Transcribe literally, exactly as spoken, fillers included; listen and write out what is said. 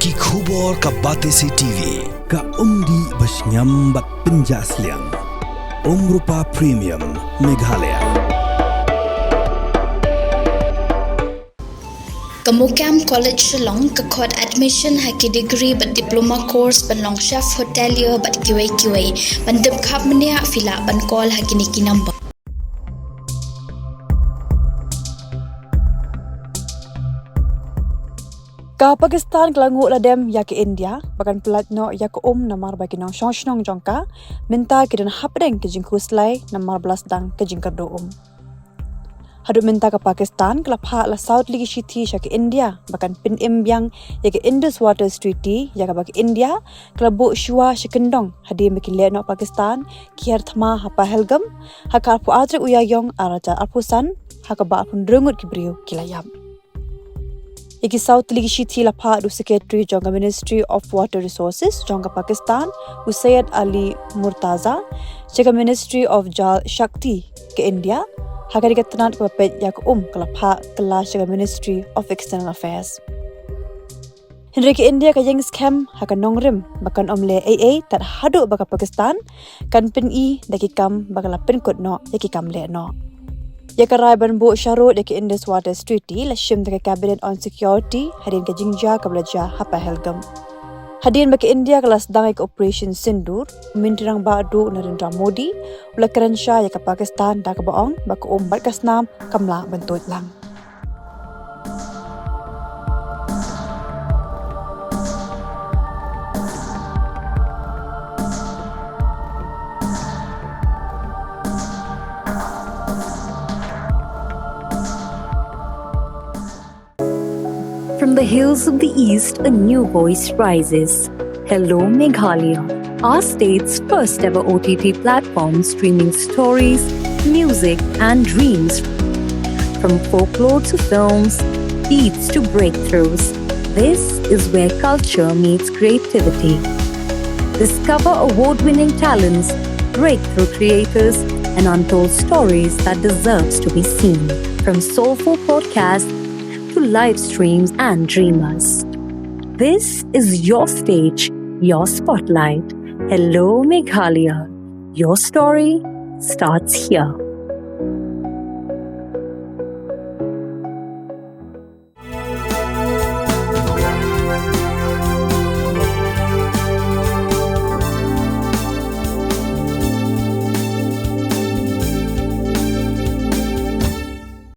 Ki khubor ka Batesi T V, ka umdih ba shngiam bad pynjah sliang. Umrupa Premium, Meghalaya. Ka MOKAM College Shillong ka khot admission ha ki degree bad diploma course ban long chef hotelier bad kiwei kiwei, ban tip khap mynne phi lah ban call ha kine ki number. Ka Pakistan ka la nguh ladem ïa ka India ba kan pyllait noh ïa ka um namar ba ki nongshong shnong jong ka mynta ki don hapdeng ki jingkhuslai namar ba la sdang ka jingkyrduh um. Haduh mynta ka Pakistan ka la phah la saw tylli ki shithi sha ka India ba kan pynim biang ïa ka Indus Waters Treaty ïa kaba ka India ka la buh shuwa sha kyndong hadien ba ki leh noh Pakistan ki hiar thma ha Pahalgam ha ka arphew ar tarik u Ïaïong arhajar arphew san ha kaba arphew hynriew ngut ki briew ki la ïap. Ïa ki saw tylli ki shithi la phah da u Secretary jong ka Ministry of Water Resources jong ka Pakistan, u Syed Ali Murtaza, sha ka Ministry of Jal Shakti ka India, ha kane ka tnat kaba peit ïa ka um ka la phah kylla sha ka Ministry of External Affairs. Hynrei ka India ka ïeng skhem ha ka nongrim ba kan ym leh ei ei tad haduh ba ka Pakistan kan pyni da ki kam ba ka la pynkut noh ïa ki kam leh noh. Ïa ka rai ban buh sharud ïa ka Indus Waters Treaty la shim da ka Cabinet on Security hadien ka jingjia kaba la jia ha Pahalgam. Hadien ba ka India ka la sdang ïa ka Operation Sindoor, u Myntri Rangbah Duh Narendra Modi u la kren shai ïa ka Pakistan da kaba ong ba ka um bad ka snam kam lah ban tuid lang. From the hills of the East, a new voice rises. Hello, Meghalaya, our state's first ever O T T platform streaming stories, music, and dreams. From folklore to films, beats to breakthroughs, this is where culture meets creativity. Discover award winning talents, breakthrough creators, and untold stories that deserves to be seen. From soulful podcasts to live streams and dreamers. This is your stage, your spotlight. Hello, Meghalaya. Your story starts here.